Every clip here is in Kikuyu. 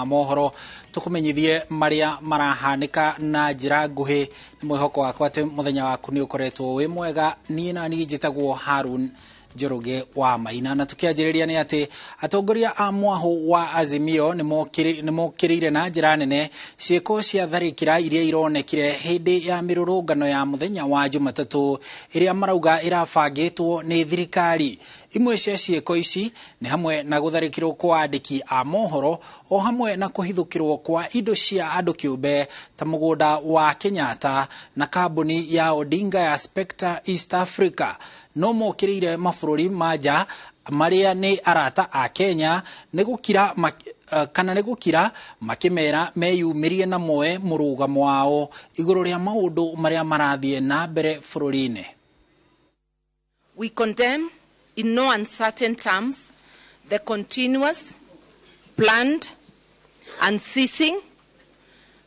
Mohoro tukumenyithie maria marahanika na njira nguhi. Ni mwihoko wakwa ati muthenya waku ni ukoretwo wi mwega. Nie na ni njitagwo Harun Njoroge wa Maina, na tukianjĩrĩria nĩ atĩ atongoria a mwahu wa Azimio nĩ mokĩrĩire na njĩra nene ciĩko cia tharĩkĩra iria ironekire hĩndĩ ya mĩrũrũngano ya mũthenya wa Jumatatũ ĩrĩa marauga ĩrabangĩtwo nĩ thirikari. Imwe cia ciĩko ici nĩ hamwe na gũtharĩkĩrwo kwa andĩki a mohoro o hamwe na kũhithũkĩrwo kwa indo cia andũ kĩũmbe ta mũgũnda wa Kenyatta na kambuni ya Odinga ya Spectre East Africa. No mokĩrĩire mabũrũri ma nja marĩa nĩ arata a Kenya nĩ gũkira kana nĩ gũkira makĩmera meyumĩrie na moe mũrũgamo wao igũrũ rĩa maũndũ marĩa marathiĩ na mbere bũrũri-inĩ. We condemn in no uncertain terms the continuous, planned, unceasing,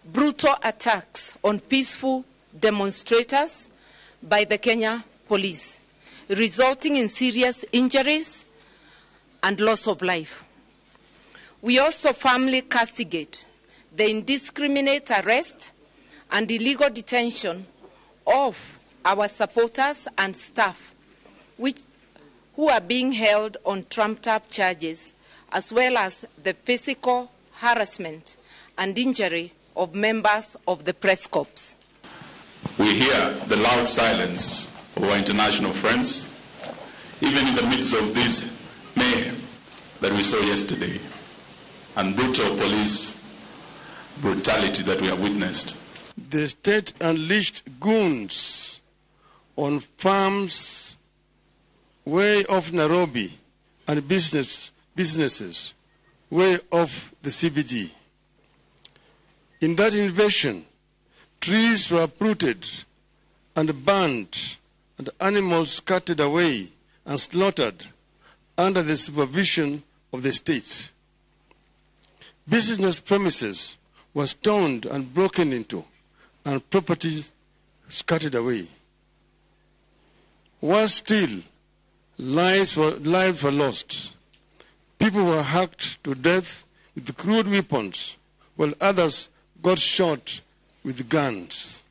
brutal attacks on peaceful demonstrators by the Kenya police, resulting in serious injuries and loss of life. We also firmly castigate the indiscriminate arrest and illegal detention of our supporters and staff, who are being held on trumped-up charges, as well as the physical harassment and injury of members of the press corps. We hear the loud silence of our international friends, even in the midst of this mayhem that we saw yesterday and brutal police brutality that we have witnessed. The state unleashed goons on farms way off Nairobi and businesses way off the CBD. In that invasion, trees were uprooted and burned, and animals carted away and slaughtered under the supervision of the state. Business premises were stoned and broken into, and properties scattered away. Worse still, lives were lost. People were hacked to death with crude weapons, while others got shot with guns.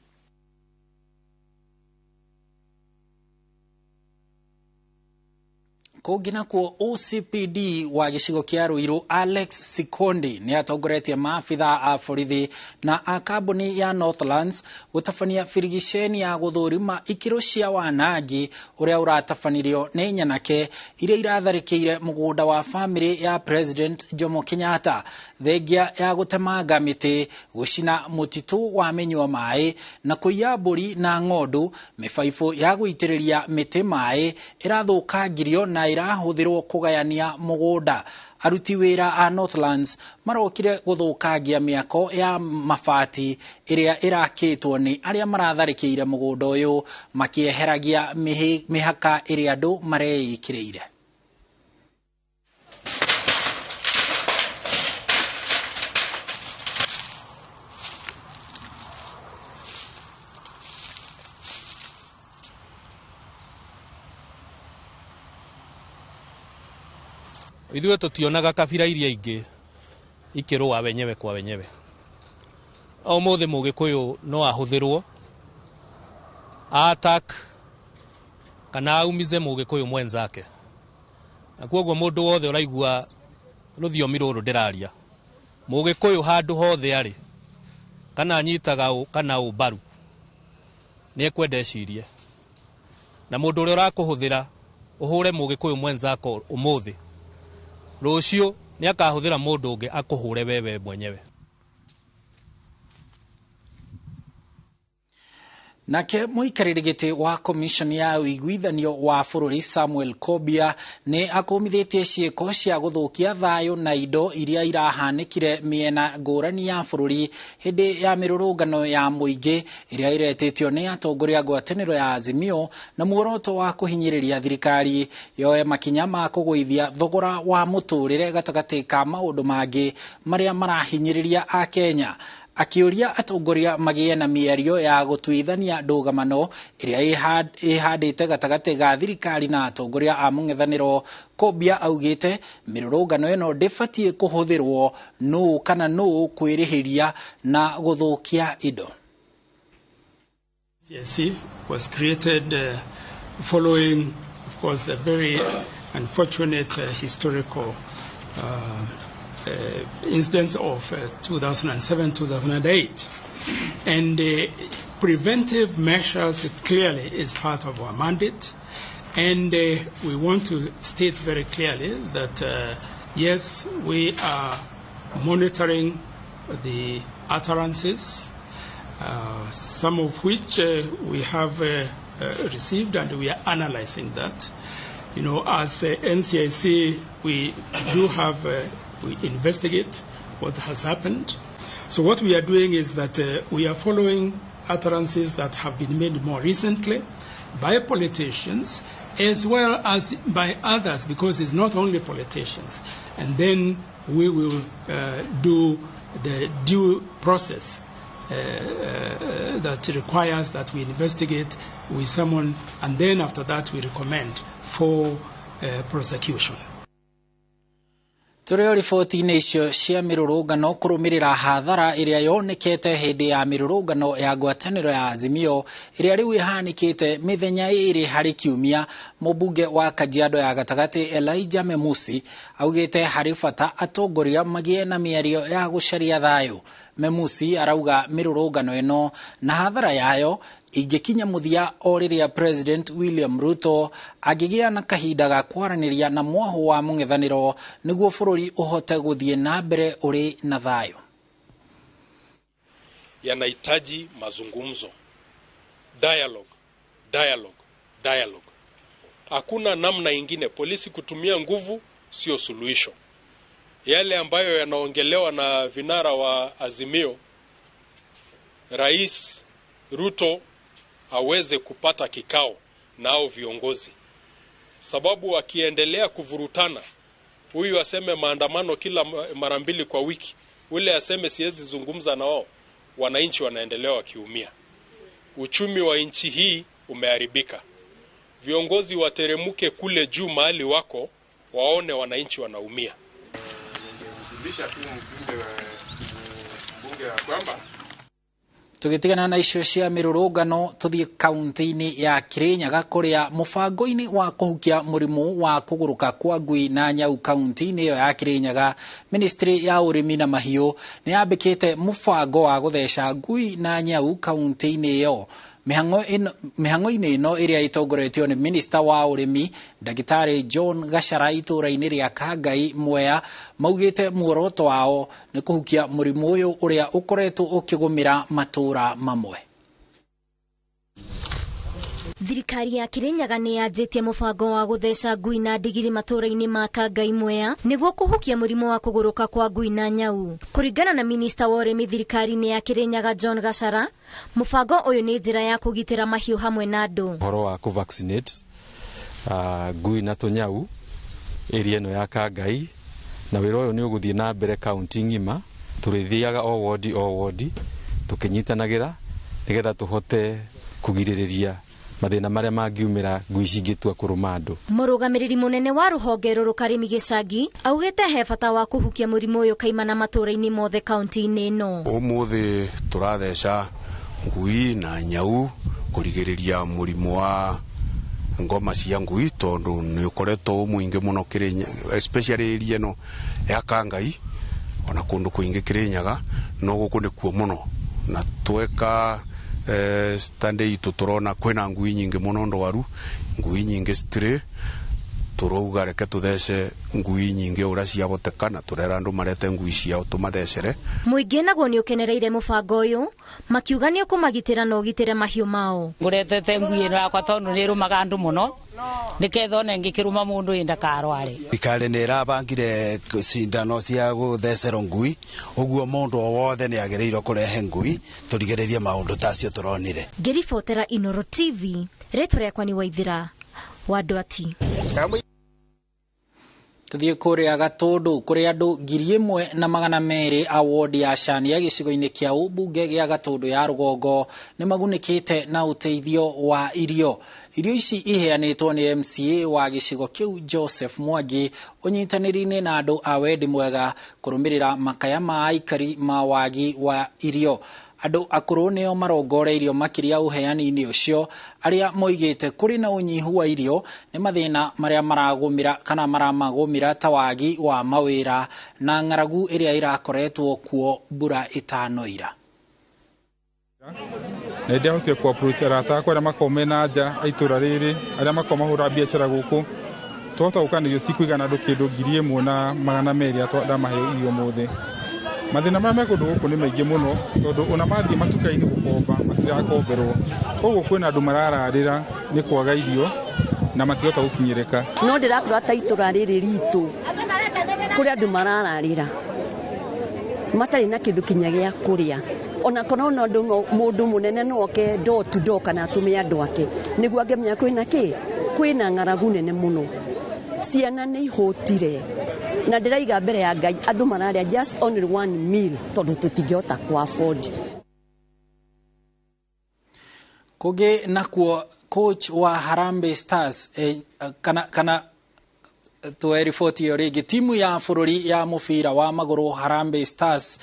Kũngĩ nakuo OCPD wa gĩcigo kĩa Ruiru Alex Sikondi nĩ atongoretie maabitha a borithi na a kambuni ya Northlands gũtabania birigiceni ya gũthũrima ikĩro cia wanangi ũrĩa ũratabanirio nĩ nyanake iria iratharĩkĩire mũgũnda wa famĩlĩ ya President Jomo Kenyatta, thengia ya gũtemanga mĩtĩ, gũcina mũtitũ wa mĩnyua maĩ na kũiya mbũri na ng'ondu. Mĩbaibũ ya gũitĩrĩria mĩtĩ maĩ ĩrathũkangirio na ĩrahũthĩrwo kũgayania mũgũnda. Aruti wĩra a Northlands marokire gũthũkangia mĩako ya mabati ĩrĩa ĩrakĩtwo nĩ arĩa maratharĩkĩire mũgũnda ũyũ, makĩeheragia mĩhaka ĩrĩa andũ mareĩkĩrĩire. Ithuĩ tũtionaga kabira iria ingĩ ikĩrũa wenyewe kwa wenyewe. O mũthĩ Mũgĩkũyũ no ahũthĩrwo attack kana aumize Mũgĩkũyũ mwenzake, na kwoguo mũndũ wothe ũraigua rũthiomi rũrũ ndĩraria, Mũgĩkũyũ handũ hothe arĩ, kana anyitaga ũ kana ũ mbaru, nĩ ekwenda ecirie, na mũndũ ũrĩa ũrakũhũthĩra ũhũre Mũgĩkũyũ mwenzako ũmũthĩ, rũciũ nĩ akahũthĩra mũndũ ũngĩ akũhũre wewe mwenyewe. Nake mũikarĩri gĩtĩ wa Commission ya ũiguithanio wa bũrũri Samuel Kobia nĩ akũmithĩtie ciĩko cia gũthũkia thayũ na indo iria irahanĩkire mĩena ngũrani ya bũrũri hĩndĩ ya mĩrũrũngano ya mũingĩ ĩrĩa ĩretĩtio nĩ atongoria ngwatanĩro ya Azimio na muoroto wa kũhinyĩrĩria thirikari yoe makinya ma kũgũithia thogora wa mũtũrĩre gatagatĩ ka maũndũ mangĩ marĩa marahinyĩrĩria Akenya. Akĩũria atongoria magĩe na mĩario ya gũtuithania ndũgamano ĩrĩa ĩhandĩte gatagatĩ ga thirikari na atongoria a mũng'ethanĩro. Kobia augĩte mĩrũrũngano ĩno ndĩbatiĩ kũhũthĩrwo nũũ kana nũũ kwĩrĩhĩria na gũthũkia indo. CSC was created following, of course, the very unfortunate historical incidents of 2007-2008. And preventive measures clearly is part of our mandate. And we want to state very clearly that, yes, we are monitoring the utterances, some of which we have received, and we are analyzing that. You know, as NCIC, we do have, we investigate what has happened. So what we are doing is that we are following utterances that have been made more recently by politicians as well as by others, because it's not only politicians. And then we will do the due process that requires that we investigate with someone, and then after that we recommend for prosecution. Tũrĩ o riboti-inĩ icio cia mĩrũrũngano kũrũmĩrĩra hathara ĩrĩa yonekete hĩndĩ ya mĩrũrũngano ya ngwatanĩro ya Azimio ĩrĩa rĩu ĩhanĩkĩte mĩthenya ĩrĩ harĩ kiumia, mũmbunge wa Kajiado ya gatagatĩ Elijah Memusi augĩte harĩ bata atongoria magĩe na mĩario ya gũcaria thayũ. Memusi arauga mĩrũrũngano ĩno na hathara yayo ingĩkinya mũthia o rĩrĩa President William Ruto angĩgĩa na kahinda ga kwaranĩria na mwahũ wa mũng'ethanĩro nĩguo bũrũri ũhote gũthiĩ na mbere ũrĩ na thayũ. Yanahitaji mazungumzo, dialogue, dialogue, dialogue. Hakuna namna ingine. Polisi kutumia nguvu sio suluhisho. Yale ambayo yanaongelewa na vinara wa Azimio, Rais Ruto aweze kupata kikao nao viongozi, sababu wakiendelea kuvurutana, huyu aseme maandamano kila mara mbili kwa wiki, ule aseme siwezi zungumza na wao, wananchi wanaendelea wakiumia. Uchumi wa nchi hii umeharibika. Viongozi wateremuke kule juu mahali wako, waone wananchi wanaumia. Tũgĩtigana na icio cia mĩrũrũngano tũthiĩ kaunti-inĩ ya Kirinyaga kũrĩa mũbango-inĩ wa kũhukia mũrimũ wa kũgũrũka kwa ngui na nyau kaunti-inĩ ĩyo ya Kirinyaga, ministry ya ũrĩmi na mahiũ nĩ yambĩkĩte mũbango wa gũtheca ngui na nyau kaunti-inĩ ĩyo. Mĩhang'o-inĩ ĩno ĩrĩa ĩtongoretio nĩ minista wa ũrĩmi Ndagĩtarĩ John Gachara itũũra-inĩ rĩa Kangai Mwea maugĩte muoroto wao nĩ kũhukia mũrimũ ũyũ ũrĩa ũkoretwo ũkĩgũmĩra matũũra mamwe. Thirikari ya Kirinyaga nĩ yanjĩtie mũbango wa gũtheca ngui na ndigiri matũũra-inĩ ma Kangai Mwea nĩguo kũhukia mũrimũ wa kũgũrũka kwa ngui na nyau. Kũringana na minista wa ũrĩmi thirikari-inĩ ya Kirinyaga John Gachara, mũbango ũyũ nĩ njĩra ya kũgitĩra mahiũ hamwe na andũ. Ũhoro wa kũ-vaccinate ngui na tũnyau area ĩno ya Kangai, na wĩra ũyũ nĩ ũgũthiĩ na mbere kaunti ng'ima, tũrĩthiaga o wodi o wodi tũkĩnyitanagĩra nĩgetha tũhote kũgirĩrĩria mathĩna marĩa mangiumĩra ngui cingĩtua kũrũma andũ. Mũrũgamĩrĩri mũnene wa rũhonge rũrũ Karĩmi Gĩcangi augĩte he bata wa kũhukia mũrimũ ũyũ kaimana matũũra-inĩ mothe kaunti-inĩ ĩno. Ũmũthĩ tũratheca ngui na nyau kũrigĩrĩria mũrimũ wa ngoma cia ngui tondũ nĩ ũkoretwo mũingĩ mũno Kĩrĩnyaga, especially area ĩno ya Kangai ona kũndũ kũingĩ Kĩrĩnyaga, no gũkũ nĩkuo mũno na tweka stande itũ tũrona kwĩna ngui nyingĩ mũno ndwaru, ngui nyingĩ citirĩ, tũrauga reke tũthece ngui nyingĩ ũrĩa ciahoteka na tũrera andũ marete ngui ciao tũmathecere. Mũingĩ naguo nĩ ũkenereire mũbango ũyũ makiuga nĩ ũkũmagitĩra na ũgitĩre mahiũ mao. Ngũretete ngui ĩno yakwa tondũ nĩ ĩrũmaga andũ mũno nĩketha ona ĩngĩkĩrũma mũndũ ĩ ndakarware. Thirikari nĩ ĩrabangire cindano cia gũthecerwo ngui, ũguo mũndũ o wothe nĩ agĩrĩirwo kũrehe ngui tũrigĩrĩrie maũndũ ta acio tũronire. Ngĩribotera Inoro TV, rĩtwa rĩakwa nĩ Waithira wa Ndwati. Tuthiĩ kũrĩa Gatũndũ kũrĩa andũ 1200 a wodi ya Cania gĩcigo-inĩ kĩa ũmbunge gĩa Gatũndũ ya rũgongo nĩ magunĩkĩte na ũteithio wa irio. Irio ici iheanĩtwo nĩ MCA wa gĩcigo kĩu Joseph Mwangi ũnyitanĩri-inĩ na andũ a wendi mwega kũrũmĩrĩra makaya ma aikari ma wagi wa irio. Andũ akũrũ nĩo marongoreirio makĩria ũheani-inĩ ũcio, arĩa moigĩte kũrĩ na ũnyihu wa irio nĩ mathĩna marĩa maragũmĩra kana maramagũmĩra ta wagi wa mawĩra na ng'aragu ĩrĩa ĩrakoretwo kuo mbura ĩtanoira. Na ndĩahotire ku approach arata akwa arĩa makoragwo mena nja a itũra rĩrĩ, arĩa makoragwo mahũra biacara gũkũ, twahota gũka na irio cikũigana andũ kĩndũ 1200 ndamahe irio mũthĩ. Mathĩna marĩa me kũndũ gũkũ nĩ maingĩ mũno tondũ ona mathiĩ matuka-inĩ gũkomba matirakomberwo, koguo kwĩna andũ marararĩra nĩ kwaga irio na matirahota gũkinyĩrĩka. No ndĩrakora ta itũra rĩrĩ ritũ kũrĩ andũ marararĩra matarĩ na kĩndũ kinya gĩa kũrĩa, ona korwo no mũndũ mũnene no oke door to door kana atũme andũ ake nĩguo angĩmenya kwĩna kĩ, kwĩna ng'aragu nene mũno. Ciana nĩ ihũtire na ndĩraiga mbere ya Ngai andũ mararĩa just only one meal tondũ tũtingĩhota ku afford. Kũngĩ nakuo coach wa Harambee Stars kana tuoe riboti ĩyo rĩngĩ, timu ya bũrũri ya mũbira wa magũrũ Harambee Stars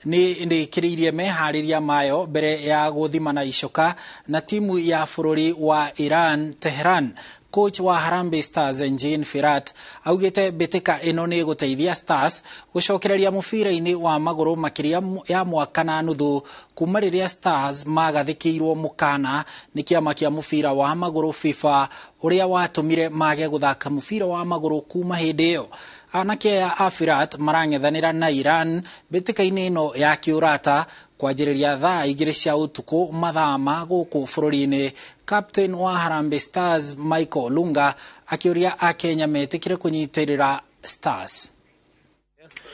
nĩ ĩrĩkĩrĩirie meharĩria mayo mbere ya gũthimana icoka na timu ya bũrũri wa Iran Tehran. Coach wa Harambee Stars Jean Firat augĩte mbĩtĩka ĩno nĩ ĩgũteithia Stars gũcokereria mũbira-inĩ wa magũrũ makĩria ya mwaka na nuthu kuma rĩrĩa Stars magathĩkĩirwo mũkana nĩ kĩama kĩa mũbira wa magũrũ FIFA ũrĩa watũmire mage gũthaka mũbira wa magũrũ kuma hĩndĩ ĩyo. Anake aya a Firat marang'ethanĩra na Iran mbĩtĩka-inĩ ĩno ya kĩũrata kwanjĩrĩria thaa 2 cia ũtukũ mathaa ma gũkũ bũrũri-inĩ. Captain wa Harambee Stars Michael Lunga akĩũria akenya metĩkĩre kũnyitĩrĩra Stars.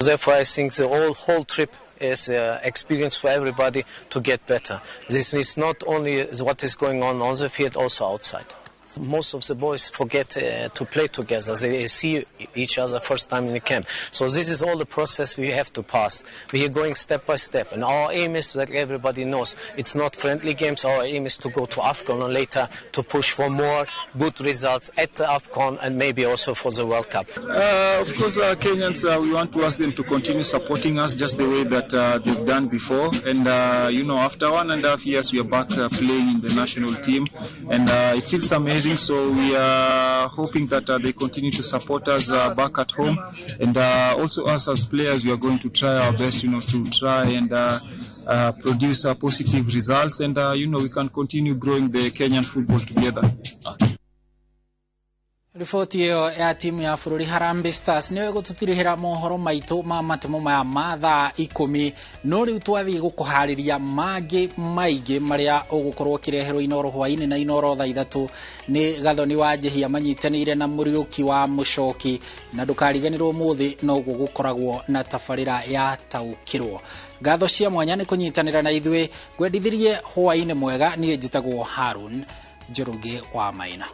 Therefore, I think the whole trip is experience for everybody to get better. This means not only what is going on the field, also outside. Most of the boys forget to play together. They see each other first time in the camp. So this is all the process we have to pass. We are going step by step, and our aim is that everybody knows it's not friendly games. Our aim is to go to AFCON and later to push for more good results at the AFCON and maybe also for the World Cup. Of course, Kenyans, we want to ask them to continue supporting us just the way that they've done before. And, you know, after 1.5 years, we are back playing in the national team, and it feels amazing. So we are hoping that they continue to support us back at home, and also us as players, we are going to try our best, you know, to try and produce positive results, and you know, we can continue growing the Kenyan football together. Riboti ĩyo ya timu ya bũrũri Harambee Stars nĩyo ĩgũtũtirihĩra mohoro maitũ ma matemo maya ma thaa 10, no rĩu twathiĩ gũkũharĩria mangĩ maingĩ marĩa ũgũkorwo ũkĩreherwo Inoro hwainĩ na Inoro thaa 3 nĩ Gathoni wa Njihia manyitanĩire na Mũriũki wa Mũcoki, na ndũkariganĩrwo mũthĩ noguo gũkoragwo na tabarĩra ya Taũkĩrwo. Ngatho cia mwanya nĩ kũnyitanĩra na ithuĩ, ngwendithirie hwainĩ mwega. Niĩ njĩtagwo Harun Njoroge wa Maina.